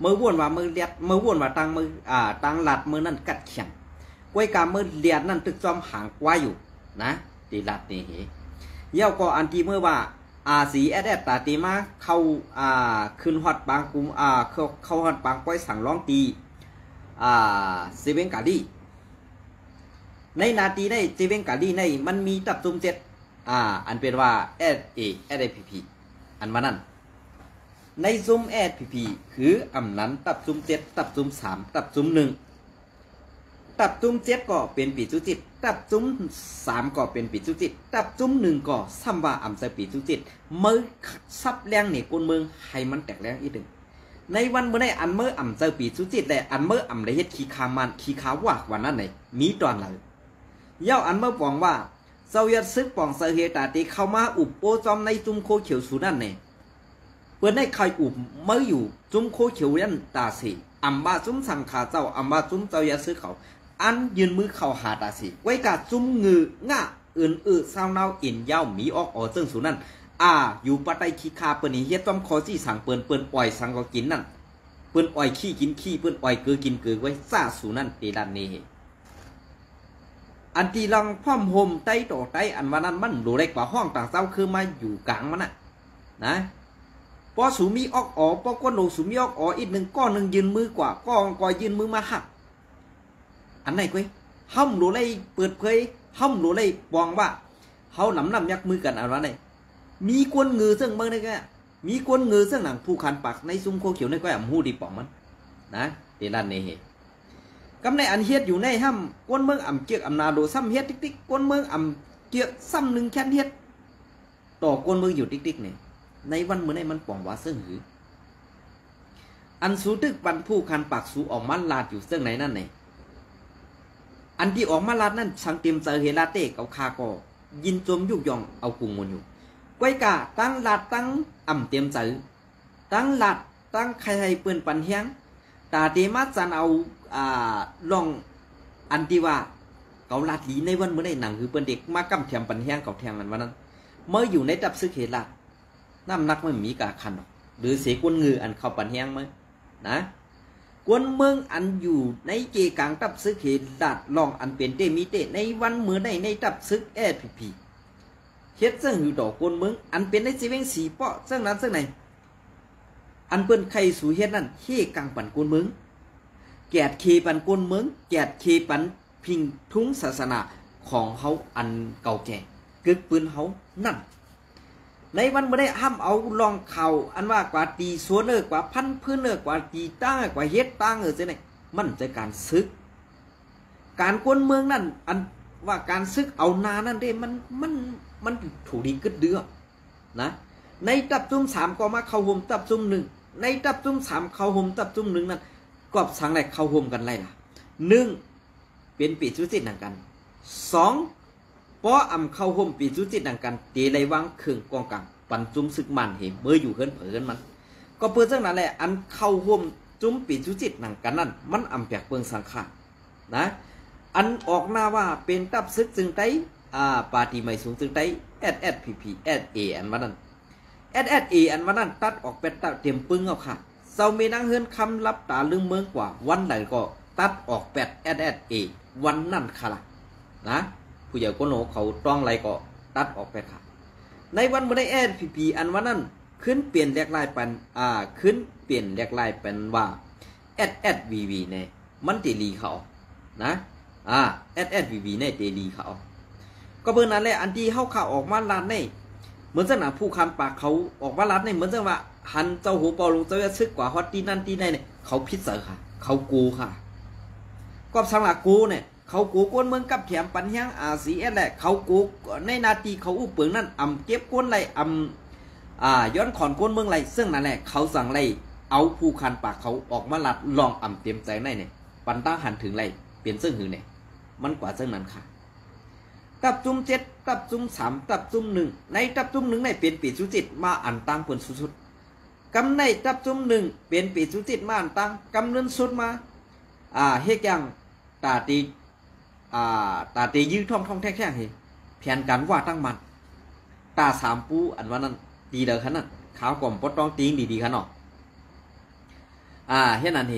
ເມີ້ວນວ່າເມີ້ວລຽດ ເມີ້ວນວ່າຕາງເມີ້ ອ່າ ຕາງລາດເມີ້ນັ້ນກັດແຂງ ກວຍກາເມີ້ລຽດນັ້ນຕຶກຈອມຫາງກວາຍຢູ່ນະ ທີ່ລາດນີ້ເຮ. ແລ້ວກໍອັນທີ່ເມີ້ວ່າ ອາ ຊີ ເອສ ເອສ ຕາເຕມາເຂົ້າ ອ່າ ຂຶ້ນຮອດປາງກຸມ ອ່າ ເຂົ້າ ເຂົ້າຮອດປາງກວາຍສັງລອງຕີ ອ່າ ເຊເວັງກາລີ. ໃນນາຕີໃນເຊເວັງກາລີໃນມັນມີຕັບຊຸມເຈັດ ອ່າ ອັນເປັນວ່າ ເອສ ເອ ເອສ ເອ ພີ ພີ ອັນວ່ານັ້ນ ໃນຊຸມ ເອສ ເອ ພີ ພີ ຄືອຳນັ້ນ ຕັບຊຸມເຈັດ ຕັບຊຸມສາມ ຕັບຊຸມໜຶ່ງ ຕັບຊຸມເຈັດກໍເປັນປີຊູຈິດ ຕັບຊຸມສາມກໍເປັນປີຊູຈິດ ຕັບຊຸມໜຶ່ງກໍຊ້ຳວ່າອຳໃສ່ປີຊູຈິດ ເມີ້ຊັບແລງໃນກົນເມືອງໃຫ້ມັນແຕກແລງອີກໜຶ່ງ. ໃນວັນມື້ໃນອັນເມີ້ອຳໃສ່ປີຊູຈິດ ແລະ ອັນເມີ້ອຳໄດ້ເຮັດຂີ້ຂ້າມານ ຂີ້ຂ້າວາກວ່ານັ້ນໃນ ມີຕອນໃດ? ແລ້ວອັນເມີ້ປອງວ່າ ເຈົ້າຢາດຊຶກປອງເຊີເຮຕາເຕເຂົ້າມາອຸບໂອ້ຈອມໃນຊຸມໂຄຂຽວສູນັ້ນແນ່. ເພິ່ນໄດ້ໄຂ່ອຸບເມີ້ຢູ່ຊຸມໂຄຂຽວນັ້ນຕາເສ ອຳວ່າຊຸມສັງຂາເຈົ້າ ອຳວ່າຊຸມເຈົ້າຢາດຊຶກເຂົາ ອັນຍື່ນມືເຂົ້າຫາຕາເສ ໄວ້ກະຊຸມງືອງາເອີ້ນເອີຊາວນາວເອັນຍາວມີອອກອໍເຊິ່ງສູນັ້ນ ອາ ຢູ່ປາໃຕ້ຂີ້ຂ້າເພິ່ນເຮັດຕ້ອມຄໍຈີ່ສັງເພິ່ນ ເພິ່ນອອຍສັງກໍກິນນັ້ນ ເພິ່ນອອຍຂີ້ກິນຂີ້ ເພິ່ນອອຍເກືອກິນເກືອໄວ້ຊາສູນັ້ນເຕລານເນເຮ. ອັນທີ່ລອງພ້ອມໂຮມໄຕ້ຕໍ່ໄຕ້ອັນວ່ານັ້ນ ມັນໂລໄດ້ກວ່າຫ້ອງຕ່າງເຈົ້າຄືມາຢູ່ກາງມັນນະ ນະ. ພໍສູມີອອກອໍ ພໍກວນໂລສູມີອອກອໍອີກໜຶ່ງ ກໍໜຶ່ງຍື່ນມືກວ່າ ກໍ ກໍຍື່ນມືມາຮັບ ອັນໃດກວຍ ເຮົາໂລໄດ້ເປີດເຜີຍ ເຮົາໂລໄດ້ບອງວ່າ ເຮົານຳນ້ຳຍັກມືກັນອັນວ່າໃດ ມີກວນງືເຊິ່ງເບິ່ງໄດ້ກະ ມີກວນງືເຊິ່ງໜັງຜູ້ຄັນປາກໃນຊຸມໂຄຂຽວໃນກວຍອຳຮູ້ດີປອງມັນ ນະ ເຕລານເນເຮ. ກຳໃນອັນເຮັດຢູ່ໃນຫ້ຳ ກວນເມືອງອຳເກຍກອຳນາໂລຊ້ຳເຮັດຕິກໆ ກວນເມືອງອຳເກຍກຊ້ຳໜຶ່ງແຄນເຮັດ ຕໍ່ກວນເມືອງຢູ່ຕິກໆນີ້ ໃນວັນມື້ໃນມັນປອງວ່າເຊິ່ງຫື? ອັນສູຕຶກປັນຜູ້ຄັນປາກສູອອກມາລາດຢູ່ເຊິ່ງໃນນັ້ນແນ່ ອັນທີ່ອອກມາລາດນັ້ນ ສັງເຕັມໃຈເຮລາເຕ ເຂົາຂ້າກໍຍິນຊົມຍຸກຍ່ອງເອົາກຸງມຸນຢູ່ ກວຍກາ ຕັ້ງລາດຕັ້ງອຳເຕັມໃຈ ຕັ້ງລາດຕັ້ງໄຄໃຫ້ເພິ່ນປັນແຮງ ຕາເຕມາຈັນເອົາ ອ່າ ລອງອັນທີ່ວ່າ ເຂົາລາດຫຼີໃນວັນມື້ໃນ ໜັງຄືເພິ່ນເດັກມາກຳແຖມປັນແຮງເຂົາແທງນັ້ນວ່ານັ້ນ ເມື່ອຢູ່ໃນຕັບຊຶກເຮລາດ ນ້ຳໜັກມັນມີກາຄັນດອກ ຫຼືເສກວນງືອັນເຂົ້າປັນແຮງມາ ນະ ກວນເມືອງອັນຢູ່ໃນເກກາງຕັບຊຶກເຮລາດ ລອງອັນເປັນເຕມີເຕ ໃນວັນມື້ໃນ ໃນຕັບຊຶກ ເອສ ພີ ພີ ເຮັດເຊິ່ງຫືຕໍ່ກວນເມືອງ ອັນເປັນໃນຊີເວັງສີເປາະ ເຊິ່ງນັ້ນເຊິ່ງໃນ ອັນເພິ່ນໄຄສູເຮັດນັ້ນ ເຮກາງປັນກວນເມືອງ ແກດເຄປັນກວນເມືອງ ແກດເຄປັນ ພິງທຸງສາສະໜາຂອງເຮົາອັນເກົ່າແກ່ ກຶກປືນເຮົານັ້ນ ໃນວັນມື້ໃດຫ້າມເອົາລອງຂ່າວອັນວ່າກວ່າຕີໂຊເນີ ກວ່າພັນພື້ນເນີ ກວ່າຕີຕັ້ງ ກວ່າເຮັດຕັ້ງເອີ ຈັ່ງໃດ ມັນຈະການຊຶກ ການກວນເມືອງນັ້ນ ອັນວ່າການຊຶກເອົາໜ້ານັ້ນເດ້ ມັນ ມັນ ມັນຖືກດີກຶດເດືອນະ ໃນຕັບຊຸມສາມກໍມາເຂົ້າຮ່ວມຕັບຊຸມໜຶ່ງ ໃນຕັບຊຸມສາມເຂົ້າຮ່ວມຕັບຊຸມໜຶ່ງນັ້ນ ກອບສັງແລເຂົ້າຮ່ວມກັນໄດ້ລະ ໜຶ່ງ ເປັນປີສຸຈິດນຳກັນ ສອງ ປໍອຳເຂົ້າຮ່ວມປີສຸຈິດນຳກັນ ເຕໄລວາງເຄື່ອງກອງກາງ ປັນຈຸມຊຶກມານເຮ ເມີຢູ່ເຮືອນໃຜເຮືອນມັນ ກໍເປີເຊິ່ງນັ້ນແຫຼະ ອັນເຂົ້າຮ່ວມຈຸມປີສຸຈິດນຳກັນນັ້ນ ມັນອຳແປກເປິງສັງຂານນະ ອັນອອກໜ້າວ່າເປັນຕັບຊຶກຈຶ່ງໄຕ້ ອາ ປາຕີໃໝ່ສູງຈຶ່ງໄຕ້ ເອສເອສພີພີ ເອສເອ ອັນວ່ານັ້ນ ເອສເອສເອ ອັນວ່ານັ້ນ ຕັດອອກແປດຕາເຕັມປຶ້ງເອົາຄ່ະ ເຈົ້າແມ່ນາງເຮືອນຄຳ ຫຼັບຕາລືມເມືອງກວ່າ ວັນໃດກໍຕັດອອກແປດ ເອສເອສເອ ວັນນັ້ນຄ່ະລະ ນະ ຜູ້ໃຫຍ່ຄົນໂຫເຂົາຕ້ອງໄລກໍຕັດອອກແປດຄ່ະ ໃນວັນມື້ໃດ ເອສເອສພີພີ ອັນວ່ານັ້ນ ຂຶ້ນປ່ຽນແລກລາຍເປັນ ອາ ຂຶ້ນປ່ຽນແລກລາຍເປັນວ່າ ເອສເອສວີວີ ແນ່ ມັນເຕລີເຂົານະ ອາ ເອສເອສວີວີ ແນ່ ເຕລີເຂົາ ກໍເບິ່ງນັ້ນແຫຼະ ອັນທີ່ເຮົາຂ້າອອກມາລາດໃນ ເໝືອນຈັ່ງນະ ຜູ້ຄັນປາກເຂົາອອກມາລາດໃນ ເໝືອນຈັ່ງວ່າ ຫັນເຈົ້າໂຫເປົ່າລົງເຈົ້າຢາຊຶກກວ່າຮອດທີ່ນັ້ນທີ່ໃດນີ້ ເຂົາຜິດໃຈຄ່ະ ເຂົາໂກຄ່ະ ກອບສັງລະໂກແນ່ ເຂົາໂກກວນເມືອງກັບແຖມປັນແຮງ ອາຊີເອສ ແລະ ເຂົາໂກໃນໜ້າທີ່ເຂົາອຸບເປິງນັ້ນ ອຳເກັບກວນໄລ ອຳ ອາ ຍ້ອນຂອນກວນເມືອງໄລ ເຊິ່ງນັ້ນແຫຼະ ເຂົາຈັ່ງໄລເອົາຜູ້ຄັນປາກເຂົາອອກມາລາດລອງອຳເຕັມໃຈໃນນີ້ ປັນຕາຫັນເຖິງໄລ ເປັນເຊິ່ງຫືແນ່ ມັນກວ່າເຊິ່ງນັ້ນຄ່ະ ຕັບຈຸມເຈັດ ຕັບຈຸມສາມ ຕັບຈຸມໜຶ່ງ ໃນຕັບຈຸມໜຶ່ງໃນເປັນປີສຸຈິດມາອັນຕາງເພິ່ນສຸດໆ ກຳໃນຕັບຈຸມໜຶ່ງເປັນປີສຸຈິດມາອັນຕາງ ກຳເນີນສຸດມາ ອາ ເຮັດຫຍັງ ຕາຕີ ອາ ຕາເຕຍືທ້ອງໆແທ້ໆເຮ ແຜນການວ່າຕັ້ງໝັ້ນ ຕາສາມປູ ອັນວ່ານັ້ນ ຕີເລີຂະນັ້ນ ຂາວກອມບໍ່ຕ້ອງຕີງດີໆຂະເນາະ ອ່າ ເຮັດນັ້ນເດ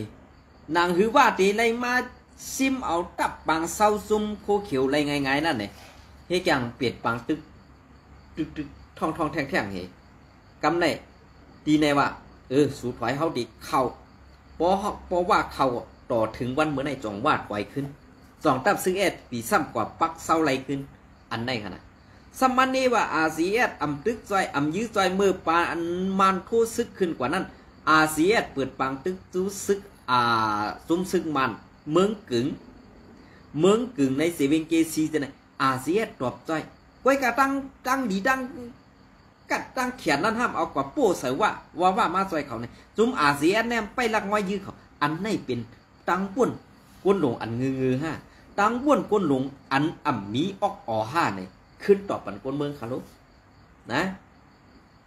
ໜັງຫືອວ່າເຕໄລ່ມາຊິມເອົາກັບປາງເຊົາຊຸມໂຄຂຽວໄລ່ງ່າຍໆນັ້ນເດ ເຮັດຫຍັງເປັນປາງຕຶກ ຕຶກໆ ທ້ອງໆ ແທ່ງໆ ເດ ກຳໄດ້ ຕີແນ່ວ່າ ເອີ ສູ້ຖອຍເຮົາເດເຂົ້າ ບໍ່ ບໍ່ວ່າເຂົ້າ ຕໍ່ເຖິງວັນມື້ໃນ ຈອງວ່າຖອຍຂຶ້ນ ຈອງຕັບຊຶກເອສພີ ຊ້ຳກວ່າປັກເຊົາໄລ່ຂຶ້ນ ອັນໃດຫັ້ນນະ ສະມາເນວ່າ ອາຊີເອສ ອຳຕຶກຊ່ອຍ ອຳຢື້ຊ່ອຍ ເມື່ອປານມານໂທຊຶກຂຶ້ນກວ່ານັ້ນ ອາຊີເອສ ເປີດປາງຕຶກຈຸຊຶກ ອ່າ ຊຸມຊຶກມານ ເມືອງກຶງ ເມືອງກຶງໃນເຊເວັງເກຊີຈັ່ງໃດ ອາຊີເອສ ຕອບຊ່ອຍ ກ້ອຍກະຕັ້ງ ຕັ້ງດີ ຕັ້ງກັດ ຕັ້ງແຂນນັ້ນຫ້າມເອົາກວ່າໂປ້ໃສ່ວ່າ ວ່າ ວ່າມາຊ່ອຍເຂົານີ້ ຈຸມ ອາຊີເອສ ແນມໄປລັກງອຍຢື້ເຂົາ ອັນໃດເປັນ ຕັງບ່ວນກົ້ນຫຼົງອັນງືໆ ຮະ ຕັງບ່ວນກົ້ນຫຼົງອັນອຳມີອອກອໍຮະນີ້ ຂຶ້ນຕອບປັນຄົນເມືອງຄະໂລ ນະ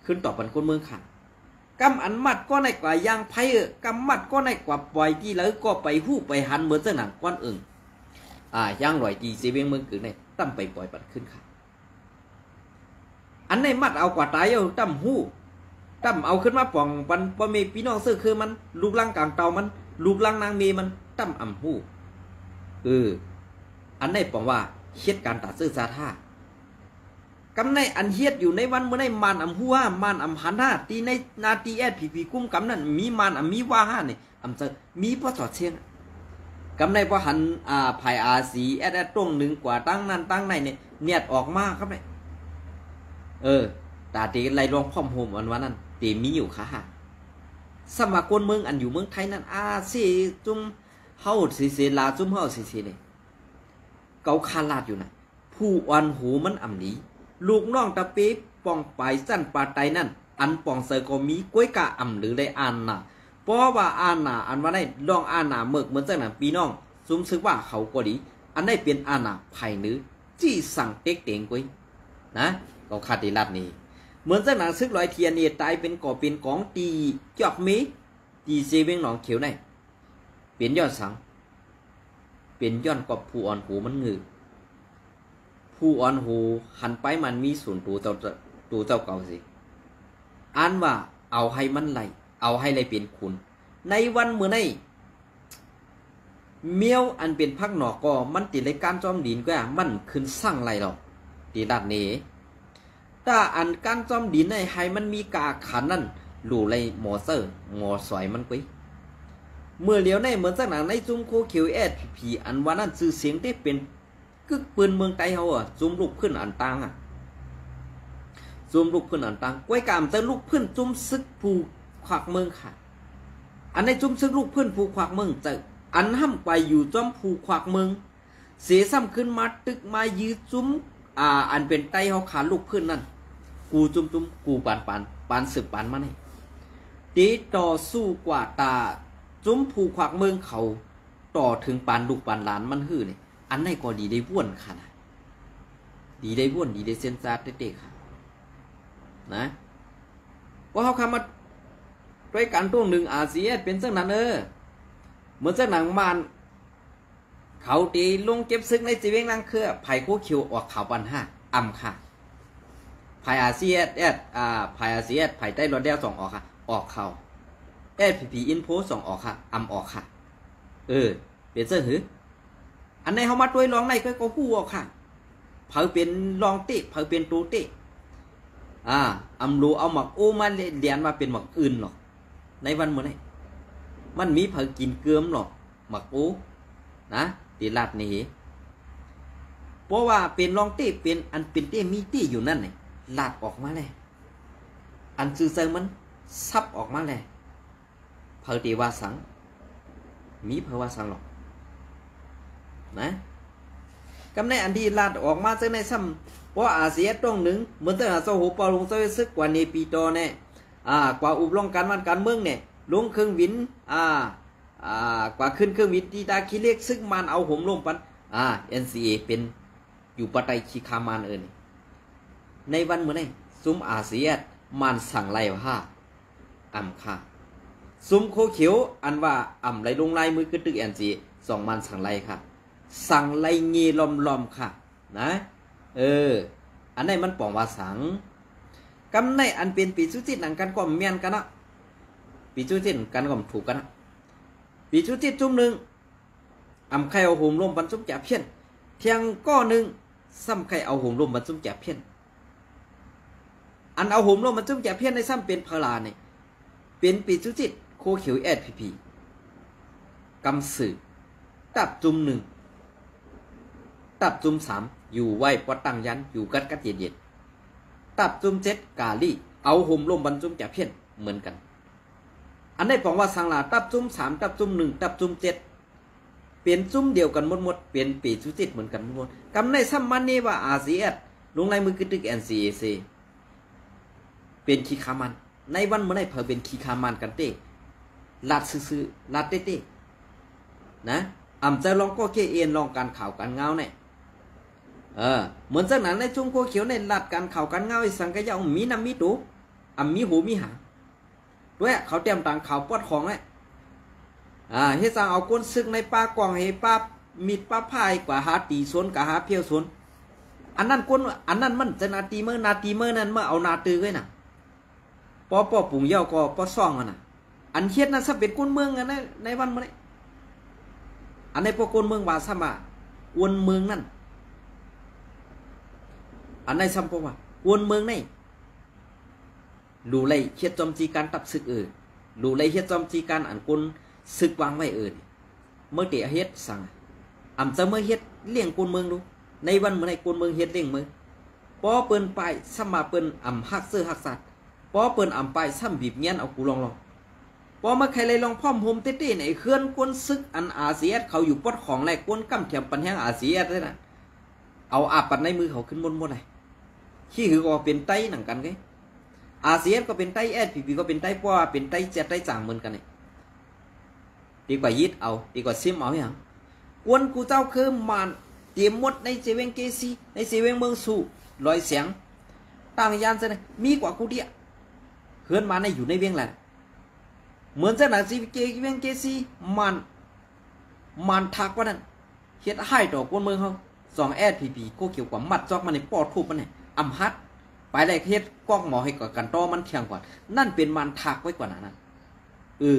ຂຶ້ນຕອບປັນຄົນເມືອງຄະ ກຳອັນມັດກ້ອນໃນກວ່າຢ່າງໄພ ກຳມັດກ້ອນໃນກວ່າປ່ອຍທີ່ເລີກໍໄປຮູ້ໄປຫັນເໝືອນຈັ່ງໜັງກ້ອນເອີງ ອ່າ ຢ່າງຫຼອຍທີ່ເຊວຽງເມືອງກຶງໃນ ຕຳໄປປ່ອຍປັນຂຶ້ນຄະ ອັນໃນມັດເອົາກວ່າຕາຍເອົາ ຕຳຮູ້ ຕຳເອົາຂຶ້ນມາປ່ອງປັນພໍ່ແມ່ພີ່ນ້ອງເຊື້ອເຄືອມັນ ລູກຫຼັງກາງເຕົ່າມັນ ລູກຫຼັງນາງເມມັນ ຕຳອຳຮູ້ ເອີ ອັນໃນປອງວ່າເຮັດການຕາເຊີ້ຕາທ່າ ກຳໃນອັນເຮັດຢູ່ໃນວັນມື້ໃນ ມານອຳຮູ້ຮະ ມານອຳຫັນຮະ ທີ່ໃນໜ້າທີ່ ເອສພີພີ ກຸມກຳນັ້ນ ມີມານອຳມີວ່າຮະນີ້ ອຳເຈີ ມີບໍ່ສອດສຽງ ກຳໃນບໍ່ຫັນ ອ່າ ຝ່າຍ ອາຊີເອສເອສ ຕົງໜຶ່ງກວ່າຕັ້ງນັ້ນຕັ້ງໃນນີ້ ແນດອອກມາກຳໃນ ເອີ ຕາເຕໄລ່ລອງພ້ອມໂຮມອັນວ່ານັ້ນ ເຕມີຢູ່ຄະ ສຳວ່າຄົນເມືອງອັນຢູ່ເມືອງໄທນັ້ນ ອາເຊ ຈຸມເຮົາເສໆ ລາຈຸມເຮົາເສໆ ນີ້ ເຂົາຄາດລາດຢູ່ນະ ຜູ້ອ່ອນໂຫມັນອຳດີ ລູກນ້ອງຕະເປປ່ອງປາຍຊັ້ນປາໄຕນັ້ນ ອັນປ່ອງໃສກໍມີ ກ້ອຍກະອຳລືໄດ້ອານນາ ເພາະວ່າອານນາອັນວ່າໃນ ລອງອານນາເມີກເໝືອນຈັ່ງນັ້ນ ພີ່ນ້ອງຊຸມຊຶກວ່າເຂົາກໍດີ ອັນໃດເປັນອານນາພາຍເໜືອ ຈີ່ສັງເຕັກເຕັງກ້ອຍ ນະ ກໍຄາດທີ່ລັດນີ້ ເໝືອນຈັ່ງໜັງຊຶກລອຍ ທີເອັນເອ ຕາຍເປັນກໍເປັນກອງ ທີ່ຈອກເມ ທີ່ເຊວຽງໜອງຂຽວໃນ ເປັນຍ້ອນສັງ ເປັນຍ້ອນກອບຜູ້ອ່ອນໂຫມັນງື ຜູ້ອ່ອນໂຫຫັນໄປມັນມີສູນໂຕເຈົ້າ ໂຕເຈົ້າເກົ່າຊິ ອັນວ່າເອົາໃຫ້ມັນໄຫຼ ເອົາໃຫ້ໄຫຼເປັນຂຸນ ໃນວັນມື້ໃນ ແມວອັນເປັນພັກນອກກໍມັນຕິໄລກ້ານຈ້ອມດິນກວ່າ ມັນຂຶ້ນສ້າງໄລດອກ ຕິລາດເນ ຖ້າອັນກ້ານຈ້ອມດິນໃນໃຫ້ມັນມີກາອາຄານນັ້ນ ໂຫຼໄລໝໍເຊີ ໝໍສອຍມັນກຸ້ຍ ເມື່ອຫຼຽວໃນເໝືອນຈັ່ງໜັງໃນຈຸ້ມໂຄຂຽວ ເອສພີພີ ອັນວ່ານັ້ນຊື່ສຽງເດ້ເປັນ ກຶກປືນເມືອງໃຕ້ເຮົາອະ ຈຸ້ມລູກພື້ນອັນຕ່າງອະ ຈຸ້ມລູກພື້ນອັນຕ່າງ ກ້ວຍກາມຈະລູກພື້ນຈຸ້ມຊຶກພູຂວາກເມືອງຂາ ອັນໃນຈຸ້ມຊຶກລູກພື້ນພູຂວາກເມືອງເຈົ້າ ອັນຫ້ຳໄປຢູ່ຈ້ອມພູຂວາກເມືອງ ເສຊ້ຳຂຶ້ນມາຕຶກມາຢື້ຈຸ້ມ ອ່າ ອັນເປັນໃຕ້ເຮົາຂາລູກພື້ນນັ້ນ ກູຈຸ້ມໆ ກູປານໆ ປານສືບປານມານີ້ ຕິຕໍ່ສູ້ກວ່າຕາຈຸ້ມພູຂວາກເມືອງເຂົາ ຕໍ່ເຖິງປານລູກປານຫຼານມັນຫືນີ້ ອັນໃນກໍດີໄດ້ວນຂະນາດ ດີໄດ້ວນ ດີໄດ້ເຊັນຊາເຕໆຂະນາດ ນະ ພວກເຮົາຄຳວ່າ ດ້ວຍການຕົວໜຶ່ງ ອາຊີເອສ ເປັນຈັ່ງນັ້ນເອີ ເໝືອນຈັ່ງໜັງມານ ເຂົາຕີລົງເກັບຊຶກໃນເຊວຽງນາງເຄືອ ໃຜໂຄຂຽວອອກຂ່າວປັນຫາ ອຳຄ່າ ໃຜອາຊີເອສ ອ່າ ໃຜອາຊີເອສ ໃຜໃຕ້ລອດແລ້ວສອງອອກຄ່າ ອອກຂ່າວ ເອສພີພີ ອິນໂຟສອງອອກຄ່າ ອຳອອກຄ່າ ເອີ ເປັນເຊິ່ງຫື ອັນໃນເຮົາມາຕົວລອງໃນກໍ ກໍຮູ້ອອກຄ່າ ໃຜເປັນລອງເຕະ ໃຜເປັນໂຕເຕະ ອ່າ ອຳໂລເອົາໝາກໂອມາລຽນວ່າເປັນໝາກອື່ນເນາະ ໃນວັນມື້ໃນ ມັນມີໃຜກິນເກີມເນາະ ໝາກໂອ ນະ ຕິລາດນີ້ ເພາະວ່າເປັນລອງເຕະ ເປັນອັນເປັນເຕະມີເຕະຢູ່ນັ້ນນີ້ ລາດອອກມາແລ້ວ ອັນຊື່ໃສມັນສັບອອກມາແລ້ວ ໃຜຕິວ່າສັງ ມີໃຜວ່າສັງຫຼອກ ນະ ກຳໃນອັນທີ່ລາດອອກມາຈັ່ງໃນຊ້ຳ ເພາະອາເຊຍຕົງໜຶ່ງ ເໝືອນເຈົ້າຫາເຈົ້າໂຫເປົ່າລົງເຈົ້າເຮັດຊຶກກວ່າເນປີຕໍ່ແນ່ ອ່າ ກວ່າອຸບລົງການບ້ານການເມືອງແນ່ ລົງເຄື່ອງບິນ ອ່າ ອ່າ ກວ່າຂຶ້ນເຄື່ອງບິນທີ່ທ່າຂີ້ເຫຼັກ ຊຶກມານເອົາໂຫມລົມປັນ ອ່າ ເອັນຊີເອ ເປັນຢູ່ປະໄຕຂີ້ຄາມານເອີນີ້ ໃນວັນມື້ໃນ ຊຸມອາຊີເອສ ມານສັງໄລຫາ ອຳຄ່າ ຊຸມໂຄຂຽວ ອັນວ່າອຳໄລລົງລາຍມືກຶດຕຶກແອນຈີ ສອງມານສັງໄລຄ່າ ສັງໄລເງລ້ອມໆຄ່າ ນະ ເອີ ອັນໃດມັນປອງວ່າສັງ ກຳໃນອັນເປັນປີຈຸຈິດໜັງກັນກໍແມ່ນກັນນະ ປີຈຸຈິດກັນກໍຖືກກັນນະ ປີຈຸຈິດຈຸ້ມໜຶ່ງ ອຳໄຄເອົາໂຫມລົມບັນຈຸມຈາພຽນ, ທຽງກໍໜຶ່ງ ຊ້ຳໄຄເອົາໂຫມລົມບັນຈຸມຈາພຽນ. ອັນເອົາໂຫມລົມບັນຈຸມຈາພຽນໃນຊ້ຳເປັນພະລານີ້ ເປັນປີຈຸຈິດ ໂຄຂຽວ ແອັດພີພີ ກຳສື ຕັບຈຸມໜຶ່ງ ຕັບຈຸມສາມ ຢູ່ໄວ້ປອດຕັ້ງຢັນ ຢູ່ກັດກັດເຢັນໆ, ຕັບຈຸມເຈັດ ກາລີ ເອົາໂຫມລົມບັນຈຸມຈາພຽນເໝືອນກັນ. ອັນໃດປອງວ່າສັງລາ ຕັບຈຸມສາມ ຕັບຈຸມໜຶ່ງ ຕັບຈຸມເຈັດ ເປັນຈຸມດຽວກັນໝົດໆ ເປັນເປຈຸຈິດເໝືອນກັນໝົດໆ. ກຳໃນຊ້ຳມາເນວ່າ ອາຊີແອັດ ລົງລາຍມືກຶກຕຶກ ແອນຊີເອເຊ ເປັນຂີ້ຂ້າມານ. ໃນວັນມື້ໃນ ໃຜເປັນຂີ້ຂ້າມານກັນເຕ້? ລາດຊື່ໆ ລາດເຕ້ໆ ນະ. ອຳເຈົ້າລອງກໍເກເອັນ ລອງການຂ່າວການງາວແນ່. ເອີ ເໝືອນຈັ່ງນັ້ນ ໃນຊຸມໂຄຂຽວໃນລັດການຂ່າວການງາວ ອີ່ສັງກະຢ່າ ມີນ້ຳມີໂຕ ອຳມີໂຫມີຫາ ດ້ວຍ ເຂົາຕຽມຕາງຂ່າວປອດຂອງແຫຼະ. ອາ ເຮັດສັງເອົາກົນສຶກໃນປ່າກອງ ໃຫ້ປ່າມີດປ່າພາຍ ກວ່າຫາຕີຊົນ ກະຫາພຽວຊົນ. ອັນນັ້ນກົນ ອັນນັ້ນມັນຈະໜ້າຕີເມີ ໜ້າຕີເມີນັ້ນ ເມີເອົາໜ້າຕື່ໄວ້ນະ. ປ ປ ປຸງເຍົາກໍ ປ ຊ່ອງຫັ້ນນະ. ອັນເຮັດນັ້ນຊະເປັນກົນເມືອງ ອັນໃນ ໃນວັນມື້ນີ້. ອັນໃດ ປ ກົນເມືອງວ່າຊະມາ ກົນເມືອງນັ້ນ. ອັນໃດຊ້ຳ ເພາະວ່າກົນເມືອງນີ້ ລູໄລເຮັດຈອມຈີການຕັບຊຶກເອີ ລູໄລເຮັດຈອມຈີການອັນກົນຊຶກວາງໄວ້ເອີ. ເມີເຕເຮັດສັງ ອຳຈະເມີເຮັດລ້ຽງກົນເມືອງດູ. ໃນວັນມື້ໃນ ກົນເມືອງເຮັດລ້ຽງເມີ. ພໍເພິ່ນປາຍ ສຳມາເພິ່ນອຳຮັກເຊື້ອຮັກຊາດ ພໍເພິ່ນອຳປາຍ ຊ້ຳບີບງຽນເອົາກູລອງໆ. ພໍມາໄຂໄລ່ລອງພ້ອມໂຮມເຕ້ໆ ໃນເຮືອນກົນຊຶກ ອັນອາຊີແອັດເຂົາຢູ່ປອດຂອງ ແລະ ກົນກຳຖຽມປັນແຮງອາຊີແອັດນັ້ນ ເອົາອາປັດໃນມືເຂົາຂຶ້ນໝົດໆ ໄດ໋. ຂີ້ຫືກໍເປັນໄຕໜັງກັນເດ້. ອາຊີແອັດກໍເປັນໄຕ ແອັດພີພີກໍເປັນໄຕ ເພາະວ່າເປັນໄຕເຈຍໄຕຈາງເໝືອນກັນນີ້. ດີກວ່າຍຶດເອົາ ດີກວ່າຊິມເອົາຫຍັງ. ກວນກູເຈົ້າຄືມານ ຕຽມໝົດໃນເຊເວັງເກຊີ ໃນເຊເວັງເມືອງຊູ ລອຍແສງ ຕັ້ງຍານຊະນະ ມີກວ່າກູເດຍ. ເຮືອນມານໃນຢູ່ໃນວຽງແຫຼະ ເໝືອນຊະນະ ເຊເວັງເກຊີ ມານ ມານທັກວ່ານັ້ນ ເຮັດຮ້າຍຕໍ່ຄົນເມືອງເຮົາ. ສອງ ແອັດພີພີ ໂຄຂຽວກວ່າ ມັດຈອກມັນໃຫ້ປໍທຸບມັນໃຫ້ອຳຫັດ ໄປໄດ້ເຮັດກອກໝໍໃຫ້ກັບກັນຕໍ່ມັນທ່ຽງກວ່າ ນັ້ນເປັນມານທັກໄວ້ກວ່ານັ້ນ. ເອີ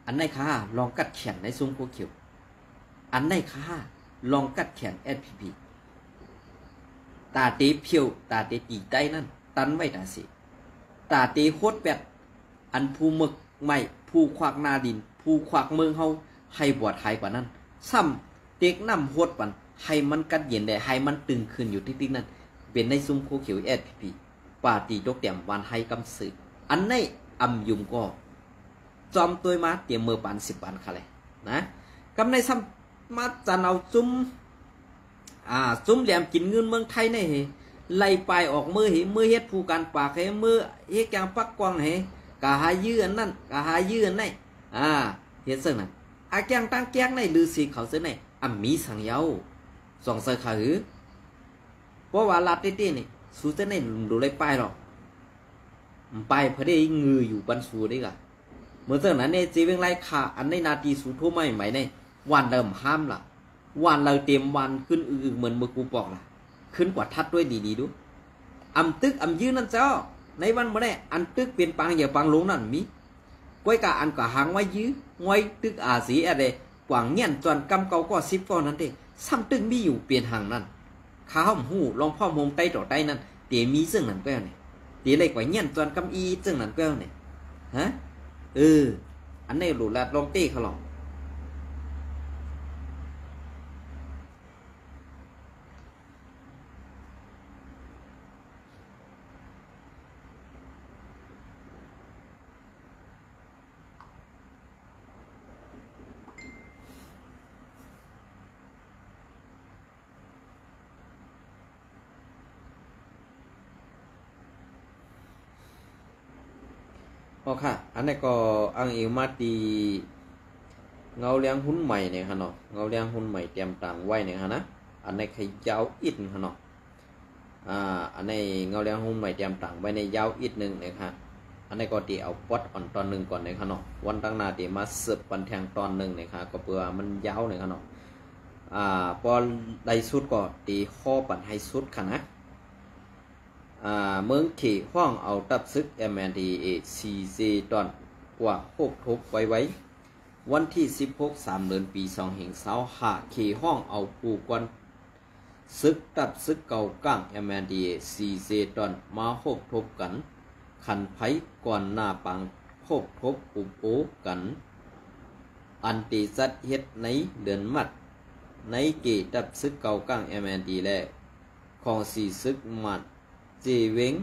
ອັນໃນຂ້າລອງກັດແຂນໃນຊຸມໂຄຂຽວ ອັນໃນຂ້າລອງກັດແຂນ ແອັດພີພີ ຕາເຕພຽວ ຕາເຕຕີໄຕນັ້ນ ຕັນໄວ້ຕາເສ ຕາເຕໂຄດແປດ ອັນຜູ້ເໝິກໄມ້ ຜູ້ຄວັກໜ້າດິນ ຜູ້ຄວັກເມືອງເຮົາໃຫ້ບວດຫາຍກວ່ານັ້ນ ຊ້ຳເຕັກນ້ຳຫົດປັນ ໃຫ້ມັນກັດເຢັນແດ່ ໃຫ້ມັນຕຶງຂຶ້ນຢູ່ຕິກໆນັ້ນ ເປັນໃນຊຸມໂຄຂຽວ ແອັດພີພີ ປາຕີຕົກແຕ້ມຫວານໄຮກຳສື ອັນໃນອຳຍຸມກໍ ຈອມໂຕຍມາຕຽມເມີປານສິບປານຄະແລນະ. ກຳໃນຊ້ຳມາຈັນເອົາຈຸ້ມ ອາ ຈຸ້ມແຫຼມກິນເງິນເມືອງໄທໃນເຮ ໄລ່ປາຍອອກເມີເຮ ເມືອເຮັດຜູ້ການປາກເຮ ເມືເຮັດການປັກກວາງເຮ ກະຫາຢື້ອັນນັ້ນ ກະຫາຢື້ອັນໃນ ອາ ເຮັດເຊິ່ງນັ້ນ ອາແກງຕັ້ງແກງໃນລືຊິເຂົາເຊິ່ງໃນ ອຳມີສັງເຍົາ ສອງໃສ່ຂະຫື. ເພາະວ່າລັດເຕ້ໆນີ້ ສູເຈົ້າໃນບໍ່ໄດ້ປາຍດອກ ປາຍເພິ່ນໄດ້ງືຢູ່ປັນສູເດ້ກະ ເມື່ອເຊິ່ງນັ້ນເນ ເຈເວງໄລຄາ ອັນໃນໜ້າທີ່ສູໂທມາໃໝ່ໃນ ຫວ່ານເລີ່ມຫ້າມລະ ຫວ່ານເລີ່ມເຕັມຫວ່ານຂຶ້ນອຶກໆ ເໝືອນເມື່ອກູປອກລະ ຂຶ້ນກວ່າທັດດ້ວຍດີໆດູ ອຳຕຶກອຳຢືນນັ້ນເຈົ້າ ໃນວັນມື້ໃນ ອັນຕຶກເປັນປາງເຫຍື່ອປາງລົງນັ້ນມີ ກ້ອຍກະອັນກະຫາງໄວ້ຢື້ ງວຍຕຶກອາຊີແອັດເດ ກວ່າງແງ່ນຈອນກຳເກົ່າກໍສິບກໍນັ້ນເດ ຊ້ຳຕຶກມີຢູ່ເປັນຫາງນັ້ນ ຂ້າຫອມຮູ້ລອງພ້ອມໂຮມໄຕຕໍ່ໄຕນັ້ນ ເຕມີເຊິ່ງນັ້ນກໍແລ້ວນີ້ ເຕໄດ້ກວ່າແງ່ນຈອນກຳອີເຊິ່ງນັ້ນກໍແລ້ວນີ້ ຮະ ເອີ ອັນໃນໂຫຼດລາດລອງເຕ້ເຂົາລອງ. ອໍ ຄ່ະ ອັນນີ້ກໍອ້າງອີງມາທີ່ເງົາລຽງຮຸ່ນໃໝ່ນີ້ຫັ້ນເນາະ ເງົາລຽງຮຸ່ນໃໝ່ຕຽມຕາງໄວ້ນີ້ຫັ້ນນະ ອັນນີ້ຂະຍາວອິດຫັ້ນເນາະ ອາ ອັນນີ້ເງົາລຽງຮຸ່ນໃໝ່ຕຽມຕາງໄວ້ໃນຍາວອິດໜຶ່ງນະຄະ ອັນນີ້ກໍເຕເອົາປອດອ່ອນຕອນໜຶ່ງກ່ອນນະຄະເນາະ ວັນຕັ້ງໜ້າເຕມາເສີບປັນແທງຕອນໜຶ່ງນະຄະ ກໍເພື່ອມັນຍາວນະຄະເນາະ ອາ ພໍໄດ້ສຸດກໍເຕຂໍປັນໃຫ້ສຸດຄະນະ ອາ ເມືອງເຂຮ້ອງເອົາຕັບຊຶກ ເອັມແອນທີເອ ສີ່ເຈຕອນກວ່າໂຄບທົບໄວໆ ວັນທີສິບຫົກ ສາມເດືອນ ປີສອງພັນຊາວຫ້າ ເຂຮ້ອງເອົາຜູ້ກ່ອນ ສຶກ ຕັບຊຶກເກົ້າກ້າງ ເອັມແອນດີເອ ສີ່ເຈຕອນ ມາໂຮບທົບກັນ ຂັນໄພກ່ອນໜ້າປາງໂຮບທົບອຸບໂອກັນ ອັນເຕຈັດເຮັດໃນເດືອນມາດ ໃນເຂດຕັບຊຶກເກົ້າກ້າງ ເອັມແອນດີ ແລະ ຂອງສີຊຶກມານ ເຈເວັງ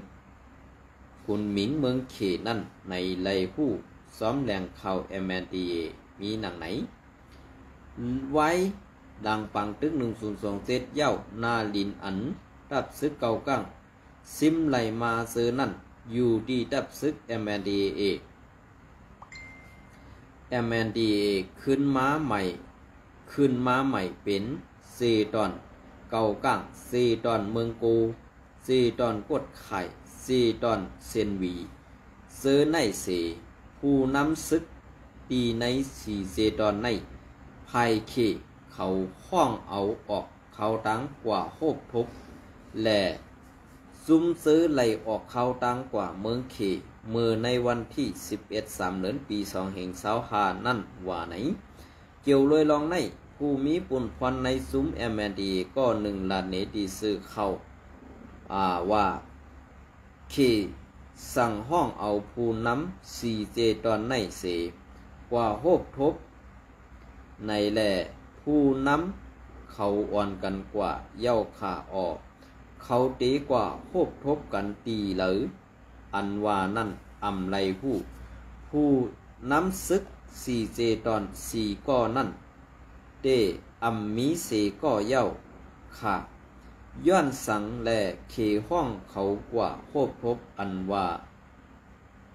ຂຸນໝິງ ເມືອງເຂນັ້ນ ໃນໄລ່ຮູ້ຊອມແຫຼ່ງຂ່າວ ເອັມແອນດີເອ ມີດັ່ງໃນ. ວາຍຫຼັງປາງຕຶກ ໜຶ່ງສູນສອງເຈັດ ເຍົາະໜ້າດິນ ອັນຕັບຊຶກເກົ້າກ້າງ ຊິມໄລ່ມາເຈີນັ້ນ ຢູ່ທີ່ຕັບຊຶກ ເອັມແອນດີເອ ເອັມແອນດີເອ ຂຶ້ນມາໃໝ່ ຂຶ້ນມາໃໝ່ເປັນເຈຕອນເກົ້າກ້າງ ເຈຕອນເມືອງໂກ ເຈຕອນກົດຂ່າຍ ເຈຕອນເຊນຫວີ ເຈີໄນເສ ຜູ້ນຳຊຶກ ທີ່ໃນສີ່ເຈຕອນໃນ ພາຍເຂເຂົາຮ້ອງເອົາອອກ ເຂົ້າທາງກວ່າໂຮບທົບ ແລະ ຊຸມເຈີໄລ່ອອກເຂົ້າທາງກວ່າເມືອງເຂ ເມື່ອໃນວັນທີສິບເອັດ ສາມເດືອນ ປີສອງພັນຊາວຫ້ານັ້ນວ່າໃນ. ກ່ຽວໂດຍລອງໃນ ຜູ້ມີປຸນພອນໃນຊຸມ ເອັມແອນດີເອ ກໍໜຶ່ງລາດໜີທີ່ສື່ຂ່າວ ອາ ວ່າ ເຂສັ່ງຮ້ອງເອົາຜູ້ນຳສີ່ເຈຕອນໃນເສ ກວ່າໂຮບທົບ ໃນແລ ຜູ້ນຳເຂົາອ່ອນກັນກວ່າເຍົາຂາອອກ ເຂົາເຕກວ່າໂຮບທົບກັນຕີເລີ ອັນວ່ານັ້ນອຳໄລ່ຮູ້ ຜູ້ນຳຊຶກສີ່ເຈຕອນສີ່ກໍນັ້ນ ເຕອຳມີເສກໍເຍົາຂາ ຍ້ອນສັງແລເຂຮ້ອງເຂົາກວ່າໂຮບທົບ ອັນວ່າ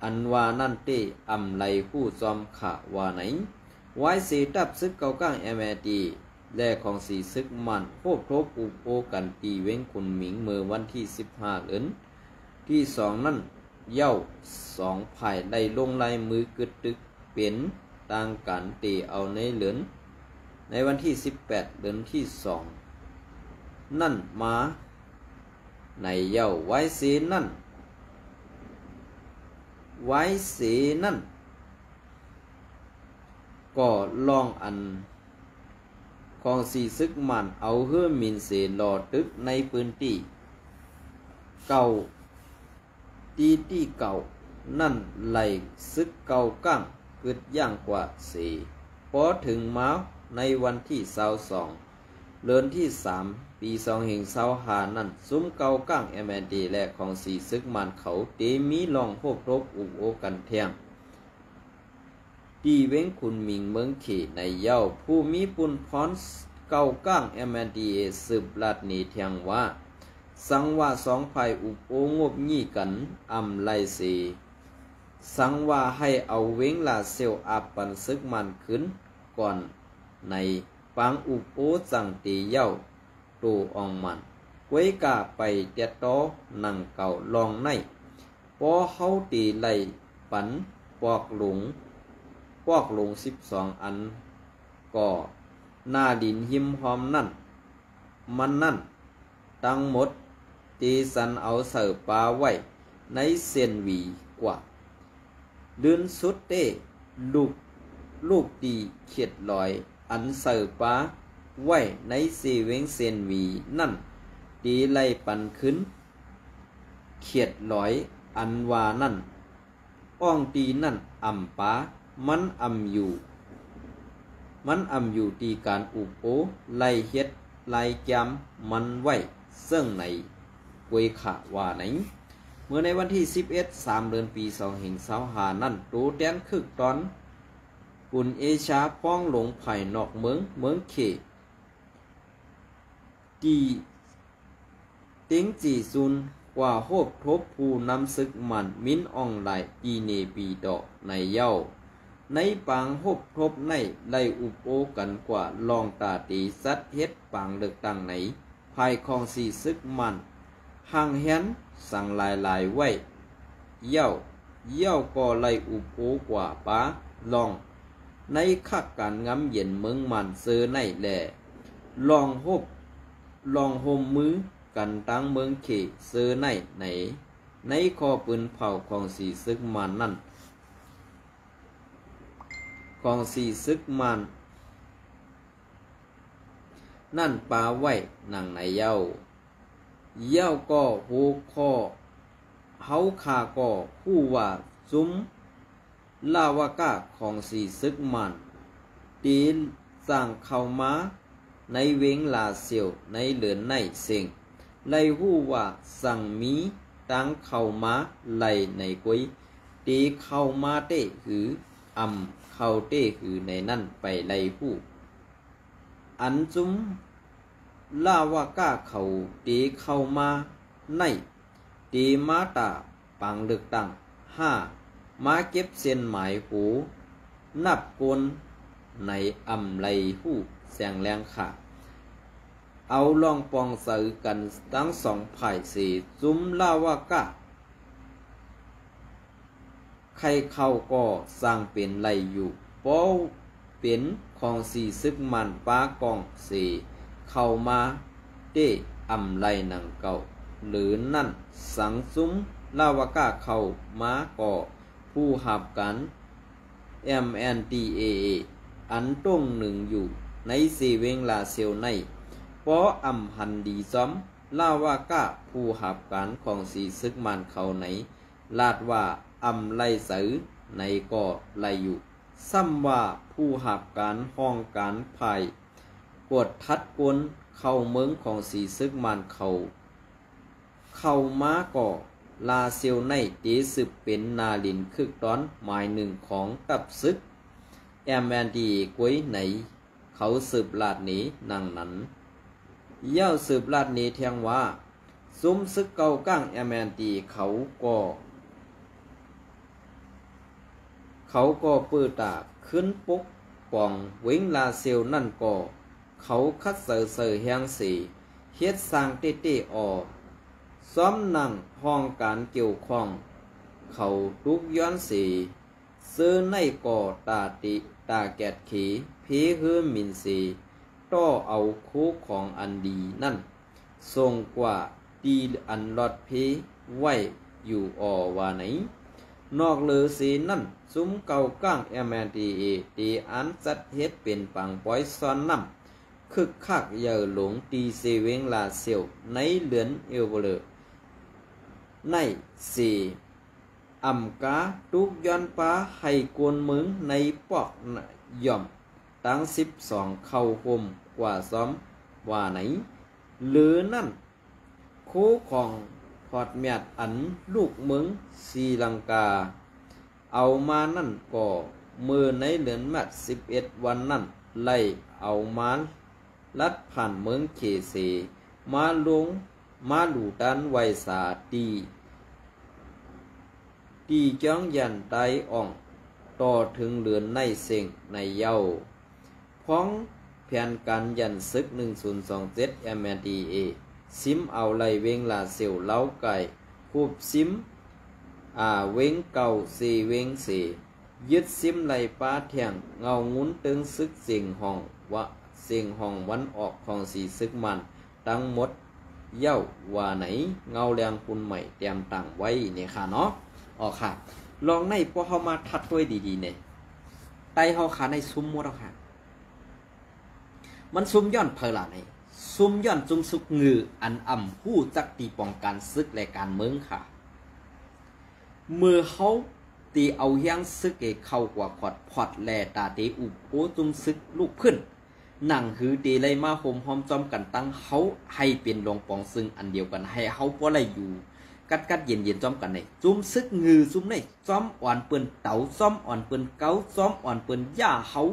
ອັນວ່ານັ້ນເຕອຳໄລ່ຮູ້ຊອມຂາວ່າໃນ. ວາຍເສຕັບຊຶກເກົ້າກ້າງ ເອັມແອນດີເອ ແລະ ຂອງສີຊຶກມານ ໂຮບທົບອຸບໂອກັນທີ່ເວັງຂຸນໝິງ ເມື່ອວັນທີສິບຫ້າ ເດືອນທີສອງນັ້ນ ເຍົາະສອງຝ່າຍໄດ້ລົງລາຍມືກຶດຕຶກ ເປັນທາງການເຕເອົາໃນເດືອນ ໃນວັນທີສິບແປດ ເດືອນທີສອງນັ້ນມາໃນເຍົາະ ວາຍເສນັ້ນ ວາຍເສນັ້ນ ກໍລອງອັນຂອງສີຊຶກມານເອົາເຮືອມິນເສລໍຕຶກໃນພື້ນທີ່ເກົ່າ ທີ່ທີ່ເກົ່ານັ້ນໄລ່ຊຶກເກົ້າກ້າງກຶດຢ່າງກວ່າເສ. ພໍເຖິງມາໃນວັນທີຊາວສອງ ເດືອນທີສາມ ປີສອງພັນຊາວຫ້ານັ້ນ ຊຸມເກົ້າກ້າງ ເອັມແອນດີເອ ແລະ ຂອງສີຊຶກມານເຂົາເຕມີລອງໂຮບທົບອຸບໂອກັນແທ່ງ ທີ່ເວັງຂຸນໝິງເມືອງເຂໃນເຍົາະ ຜູ້ມີປຸນພອນເກົ້າກ້າງ ເອັມແອນດີເອ ສືບລາດໜີແທ່ງວ່າ ສັງວ່າສອງຝ່າຍອຸບໂອງົບຫງິ້ກັນ ອຳໄລ່ເສ ສັງວ່າໃຫ້ເອົາເວັງລາຊຽວອາບປັນຊຶກມານຄືນກ່ອນ ໃນປາງອຸບໂອຈັ່ງເຕເຍົາະ ໂຕອອງມັນ ກວຍກາໄປແຕ່ຕໍ່ໜັງເກົ່າລອງໃນ ພໍເຮົາເຕໄລ່ປັນປອກຫຼົງ ປອກຫຼົງສິບສອງອັນ ກໍໜ້າດິນຫິມຮອມນັ້ນ ມັນນັ້ນ ທັງໝົດ ເຕສັນເອົາໃສ່ປາໄວ້ໃນເຊນຫວີກວ່າ ລື່ນສຸດເຕ ລູກ ລູກຕີເຂດລອຍ ອັນໃສ່ປາໄວ້ໃນເຊເວັງເຊນຫວີນັ້ນ ເຕໄລ່ປັນຄືນເຂດລອຍ ອັນວ່ານັ້ນ ອ່ອງຕີນັ້ນອຳປາ ມັນອຳຢູ່ ມັນອຳຢູ່ທີ່ການອຸບໂອ ໄລ່ເຮັດລາຍກາມມັນໄວ້ ເຊິ່ງໃນ ກວຍຂາວ່າໃນ ເມື່ອໃນວັນທີສິບເອັດ ສາມເດືອນ ປີສອງພັນຊາວຫ້ານັ້ນ ໂຕແທນຄຶກຕອນປຸນເອຊາ ພອງຫຼົງພາຍນອກເມືອງ ເມືອງເຂ ທີ່ ເຕັງຈີຊຸນ ກວ່າໂຮບທົບຜູ້ນຳຊຶກມານ ມິນອອງລາຍ ທີ່ເນປີຕໍ ໃນເຍົາະ ໃນປາງໂຮບທົບໃນ ໄດ້ອຸບໂອກັນກວ່າລອງຕາເຕຈັດເຮັດປາງເລືອກຕັ້ງໃນ ພາຍຂອງສີຊຶກມານ ຫ່າງແຮນສັງຫຼາຍໆໄວ້ ເຍົາະ ເຍົາະກໍໄດ້ອຸບໂອກວ່າປາລອງ ໃນຄັກການງາມເຢັນເມືອງມານເຊີໃນ ແລະ ລອງໂຮບ ລອງໂຮມມືກັນທາງເມືອງເຂເຊີໃນ ໃນ ໃນຂໍ້ປືນເຜົາຂອງສີຊຶກມານນັ້ນ. ຂອງສີຊຶກມານນັ້ນປະໄວ້ດັ່ງໃນເຍົາ. ເຍົາກໍຫົວຂໍ້ ເຮົາຂ້າກໍຮູ້ວ່າ ຊຸມລາວະກະຂອງສີຊຶກມານ ທີ່ສ້າງເຂົ້າມາໃນເວງລາຊຽວໃນເດືອນໃນເສັງ ໄດ້ຮູ້ວ່າ ສັງມີທາງເຂົ້າມາໄຫຼໃນກົຍ ທີ່ເຂົ້າມາເຕະ ຫຼື ອຳເຂົ້າເຕະ ຫຼື ໃນນັ້ນໄປໄດ້ຮູ້ ອັນຊຸມລາວະກະເຂົາເຕະເຂົ້າມາໃນ ເຕະມາຕາປາງເລືອກຕັ້ງ ຫາມາເກັບເສັ້ນໝາຍໂຫ ນັບຄົນໃນອຳໄລຮູ້ແສງແລງຂາ ເອົາລອງປອງໃສກັນທັງສອງຝ່າຍເສ ຊຸມລາວະກະ ໃຄເຂົາກໍສ້າງເປັນໄດ້ຢູ່ ເພາະເປັນຂອງສີຊຶກມານປະກອງເສ ເຂົ້າມາເຕະອຳໄລໜັງເກົ່າ ຫຼື ນັ້ນສັງຊຸມລາວະກະເຂົ້າມາກໍຜູ້ຮັບການ MNDAA ອັນຕົງໜຶ່ງຢູ່ໃນເຊເວັງລາຊຽວໃນ ກໍອຳຫັນດີຊອມ ລາວະກະຜູ້ຮັບການຂອງສີຊຶກມານເຂົາໃນ ລາດວ່າອຳໄລໃສໃນກໍໄລຢູ່ ຊ້ຳວ່າຜູ້ຮັບການຫ້ອງການຝ່າຍກວດທັດຄົນເຂົ້າເມືອງຂອງສີຊຶກມານເຂົາ ເຂົ້າມາກໍ ລາຊຽວໃນເຕສືບເປັນນາລິນຄຶກຕອນໝາຍໜຶ່ງຂອງທັບຊຶກ MNDAA ກົຍໃນ ເຂົາສືບລາດເນໜັງນັ້ນ ເຍົາສືບລາດເນແທງວ່າ ຊຸມຊຶກເກົ່າກ້າງ MNDAA ເຂົາກໍ ເຂົາກໍເປີດຕາຂຶ້ນປົກປ້ອງເວັງລາຊຽວນັ້ນກໍ ເຂົາຄັດເສີເສີແຮງເສ ເຮັດສ້າງເຕະໆອໍ ຊອມນັ່ງຫ້ອງການກ່ຽວຂ້ອງ ເຂົາຕຸກຍ້ອນເສ ເຊີໃນກໍຕາເຕະຕາແກດເຂ ເພເຮີໝິ່ນເສ ຕໍ່ເອົາໂຄຂອງອັນດີນັ້ນ ສົ່ງກວ່າທີ່ອັນລອດເພໄວ້ຢູ່ອໍວ່າໃນ. ນອກເລີເສນັ້ນ ຊຸມເກົ່າກ້າງ MNDAA ເຕອັນຈັດເຮັດເປັນປາງປ່ອຍຊ່ອນນ້ຳ ຄຶກຄັກໃຫຍ່ຫຼວງທີ່ເຊເວັງລາຊຽວ ໃນເດືອນເອວເຣີ ໃນເສ ອຳກາຕຸກຍ້ອນປາໃຫ້ຄົນເມືອງໃນປອກນະ ຍ່ອມ ທັງສິບສອງເຂົ້າໂຮມກວ່າຊອມວ່າໃນ. ເຫຼືອນັ້ນ ໂຄຂອງທອດແມດອັນລູກເມືອງສີລັງກາເອົາມານັ້ນກໍ ເມື່ອໃນເດືອນມາດສິບເອັດວັນນັ້ນ ໄລ່ເອົາມາລັດຜ່ານເມືອງເຂເສ ມາລົງ ມາລູຕານໄວສາ ທີ່ ທີ່ຈອງຢັນຕາຍອ່ອງ ຕໍ່ເຖິງເດືອນໃນເສັງໃນເຍົາ. ພ້ອມແຜນການຢັນເສິກໜຶ່ງສູນສອງເຈັດ MNDAA ຊິມເອົາໄລ່ເວງລາຊຽວ ລາວກາຍ ຄວບຊິມ ອາ ເວງເກົ່າເຊເວັງເສ ຍຶດຊິມໄລ່ປາແທ່ງເງົາງຸນເຕີງຊຶກເສັງຫ້ອງວະ ເສັງຫ້ອງວັນອອກຂອງສີຊຶກມານ ທັງໝົດເຍົາວ່າໃນ. ເງົາແລງຄຸນໃໝ່ແຕ້ມຕັ້ງໄວ້ນີ້ຄ່ະເນາະ. ອໍ ຄ່ະ ລອງໃນພວກເຮົາມາທັດຖ້ວຍດີໆແນ່ ໄຕເຮົາຄ່ະໃນຊຸມໝົດເອົາຄ່ະ ມັນຊຸມຍ້ອນໃຜລະໃນ ຊຸມຍ້ອນຊຸມຊຶກງື ອັນອຳຮູ້ຈັກຕີປອງການຊຶກ ແລະ ການເມືອງຄ່ະ. ເມື່ອເຮົາ ຕີເອົາຮຽງຊຶກເອເຂົ້າກວ່າຂອດພອດ ແລະ ຕາເຕອຸບໂອ້ຈຸມຊຶກລຸກຂຶ້ນ ໜັງຫືເຕໄດ້ມາໂຮມຮ້ອມຈ້ອມກັນຕັ້ງເຮົາ ໃຫ້ເປັນລອງປອງຊຶງອັນດຽວກັນ ໃຫ້ເຮົາບໍ່ໄດ້ຢູ່ກັດກັດເຢັນໆຈ້ອມກັນໃນ ຈຸມຊຶກງືຈຸມໃນ ຊອມອອນເປີ້ນເຕົາ ຊອມອອນເປີ້ນເກົາ ຊອມອອນເປີ້ນຢ່າເຮົາ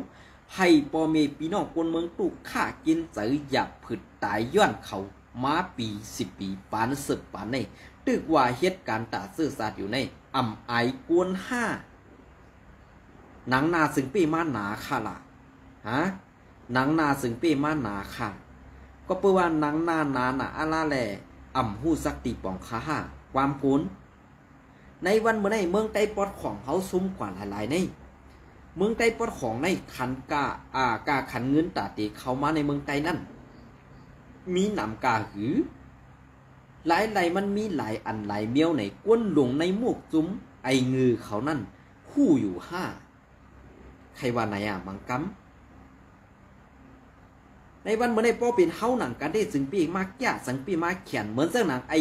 ໃຫ້ພໍ່ແມ່ພີ່ນ້ອງຄົນເມືອງຕຸຂ້າກິນໃຈຢາກຜືດຕາຍຍ້ອນເຂົາ ມາປີສິບປີ ປານເສິບປານໃນ ຕຶກວ່າເຮັດການຕາເຊື້ອຊາດຢູ່ໃນ ອຳອາຍກວນຫ້າ ໜັງໜ້າເຊິ່ງເປ້ມາໜາຄ່າລະ ຫາ ໜັງໜ້າເຊິ່ງເປ້ມາໜາຄ່າ ກໍເປີວ່າໜັງໜ້າໜາໜາອາລາແລ ອຳຮູ້ຈັກຕີປອງຄ່າຫ້າ ຄວາມໂກນ ໃນວັນມື້ໃນເມືອງໃຕ້ປອດຂອງເຮົາຊຸມກວ່າຫຼາຍໆໃນ ເມືອງໃຕ້ປອດຂອງໃນຂັນກາ ອາ ກາຂັນເງິນຕາເຕເຂົ້າມາໃນເມືອງໃຕ້ນັ້ນ ມີນຳກາຫື ຫຼາຍໄລມັນມີຫຼາຍອັນຫຼາຍມຽວໃນ ກວນຫຼົງໃນໝວກຈຸມໄອງືເຂົານັ້ນ ຮູ້ຢູ່ຫ້າ ໃຄວ່າໃນອະ ມັງກຳ ໃນວັນມື້ນີ້ ບໍ່ເປັນເຮົາໜັງກັນເດ້ ຈຶ່ງປີ້ມາແກ້ ຈຶ່ງປີ້ມາແຂນ ເໝືອນຈັ່ງໜັງໄອ້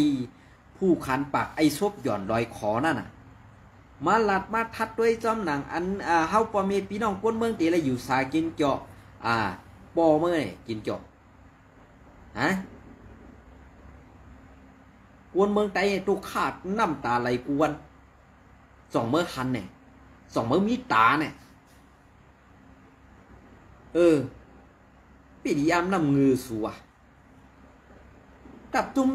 ຜູ້ຂານປາກ ໄອ້ສົບຫຍ່ອນລອຍຄໍນັ້ນນະ ມາລັດມາທັດດ້ວຍຈອມໜັງ ອັນ ອາ ເຮົາພໍ່ແມ່ພີ່ນ້ອງຄົນເມືອງເຕລະຢູ່ສາກິນເຈາະ ອາ ພໍ່ເມືອງນີ້ກິນເຈາະ ຮະ ຄົນເມືອງໃຕ້ນີ້ ທຸກຂາດນ້ຳຕາໄຫຼກວນ ສອງເມືອງຫັນແນ່ ສອງເມືອງມີຕາແນ່ ເອີ ເປັນອີອາມນ້ຳເງືອສູອະ ຕັບຈຸ່ມ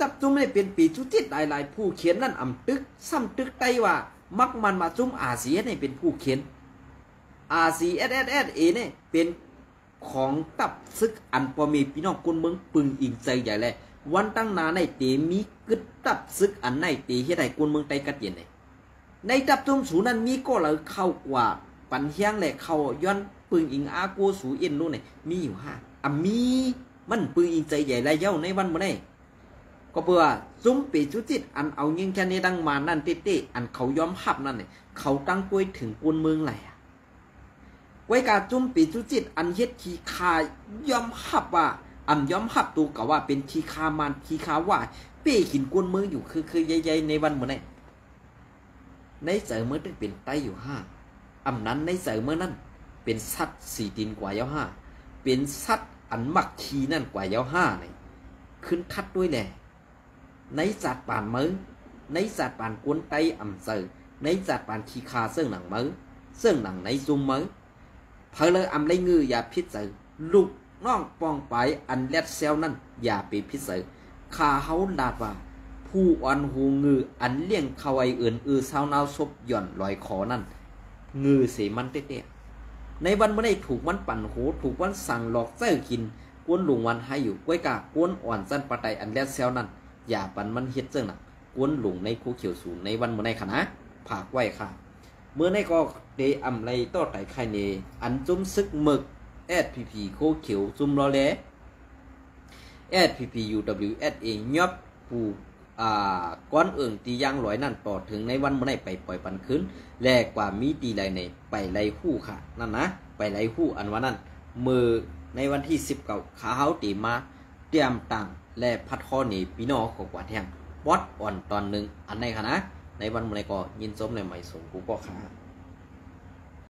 ຕັບຈຸ່ມນີ້ເປັນປີຈຸຈິດຫຼາຍໆ ຜູ້ຂຽນນັ້ນອຳຕຶກ ຊ້ຳຕຶກໄຕ້ວ່າ ມັກໝັ້ນວ່າຈຸ່ມອາຊີເອັສນີ້ເປັນຜູ້ຂຽນ ອາຊີເອັສເອັສເອັສເອນີ້ເປັນ ຂອງຕັບຊຶກອັນພໍ່ແມ່ພີ່ນ້ອງຄົນເມືອງປຶງອີງໃຈໃຫຍ່ແລະ ວັນຕັ້ງໜ້າໃນເຕມີກຶດຕັບຊຶກອັນໃນເຕເຮັດໃຫ້ຄົນເມືອງໃຕ້ກັດເຢັນໃນ ໃນຕັບຈຸ່ມສູນັ້ນມີກໍລະເຂົ້າກວ່າປັນແຮງແລະເຂົ້າຍ້ອນປຶງອີງອາໂກສູເອັນໂນໃນ ມີຢູ່ຫ້າ ອາ ມີ ມັນປຶງອີງໃຈໃຫຍ່ແລະເຍົາໃນວັນມື້ໃນ ກໍເພື່ອວ່າຈຸ່ມເປຈຸຈິດອັນເອົາຍິງແຄເນດັງມານັ້ນເຕໆ ອັນເຂົາຍອມຮັບນັ້ນ ເຂົາຕັ້ງກວຍເຖິງຄົນເມືອງຫຼາຍ ກວຍກາຈຸ່ມເປຈຸຈິດອັນເຮັດຂີ້ຂ້າຍອມຮັບວ່າ ອຳຍອມຮັບໂຕກະວ່າເປັນຂີ້ຂ້າມານ ຂີ້ຂ້າຫວາຍ ເປ້ກິນກວນເມືອງຢູ່ເຄີຍໆໃຫຍ່ໆໃນວັນມື້ໃນ ໃນໃຈເມືອງຕຶງເປັນໄຕຢູ່ຫ້າ ອຳນັ້ນໃນໃຈເມືອງນັ້ນ ເປັນສັດສີ່ຕີນກວ່າເຍົາຫ້າ ເປັນສັດອັນມັກຂີ້ນັ້ນກວ່າເຍົາຫ້າໃນ ຂຶ້ນຄັດດ້ວຍແລ ໃນຈັດປານເມືອງ ໃນຈັດປານກວນໄຕອຳເຈີ ໃນຈັດປານຂີ້ຂ້າເຊິ່ງໜັງເມືອງ ເຊິ່ງໜັງໃນຈຸ່ມເມືອງ ເຜີເລີອຳໄລງື້ຢ່າຜິດໃຈ ລູກນ້ອງປ້ອງປາຍອັນແລດແຊວນັ້ນຢ່າໄປຜິດໃຈ ຂ້າເຮົາລາດວ່າ ຜູ້ອ່ອນຫູງື້ອັນລ້ຽງເຂົ້າໄອເອີນເອີຊາວນາວສົບຫຍ່ອນລອຍຄໍນັ້ນ ງື້ເສມັນແທ້ໆ ໃນວັນມື້ໃນຖືກມັນປັ່ນໂຫ ຖືກມັນສັ່ງຫຼອກໃຊ້ກິນ ກວນລຸງວັນໃຫ້ຢູ່ ກວຍກາກວນອ່ອນຊັ້ນປາໄຕອັນແລດແຊວນັ້ນ ຢ່າປັນມັນເຮັດເຊິ່ງນະ ກວນລຸງໃນໂຄຂຽວສູນໃນວັນມື້ໃນຂະນະ ຝາກໄວ້ຄ່ະ ມື້ໃນກໍເຕອຳໄລຕໍ່ໄຕໄຄເນ ອັນຈຸ່ມຊຶກເມິກ ເອສພີພີ ໂຄຂຽວ ຈຸ່ມລໍແລ ເອສພີພີ ຢູດັບເບິນຢູເອັສເອ ຍອບຜູ້ ອາ ກອນເອີງທີ່ຢ່າງລອຍນັ້ນ ຕໍ່ເຖິງໃນວັນມື້ໃນໄປປ່ອຍປັນຄືນ ແລະ ກວ່າມີທີ່ໃດໃນໄປໄລ່ຮູ້ຄ່ະ ນັ້ນນະ ໄປໄລ່ຮູ້ອັນວ່ານັ້ນ ມື້ໃນວັນທີສິບເກົ້າ ຂ້າເຮົາເຕມາຕຽມຕັ້ງ ແລະ ພັດຄໍເນ ພີ່ນ້ອງເຂົາກວາດແຮງ ປອດອ່ອນຕອນໜຶ່ງ ອັນໃດຂະນະ ໃນວັນມື້ໃນກໍຍິນຊົມ ແລະ ໄໝສົງກູກໍຄ່ະ.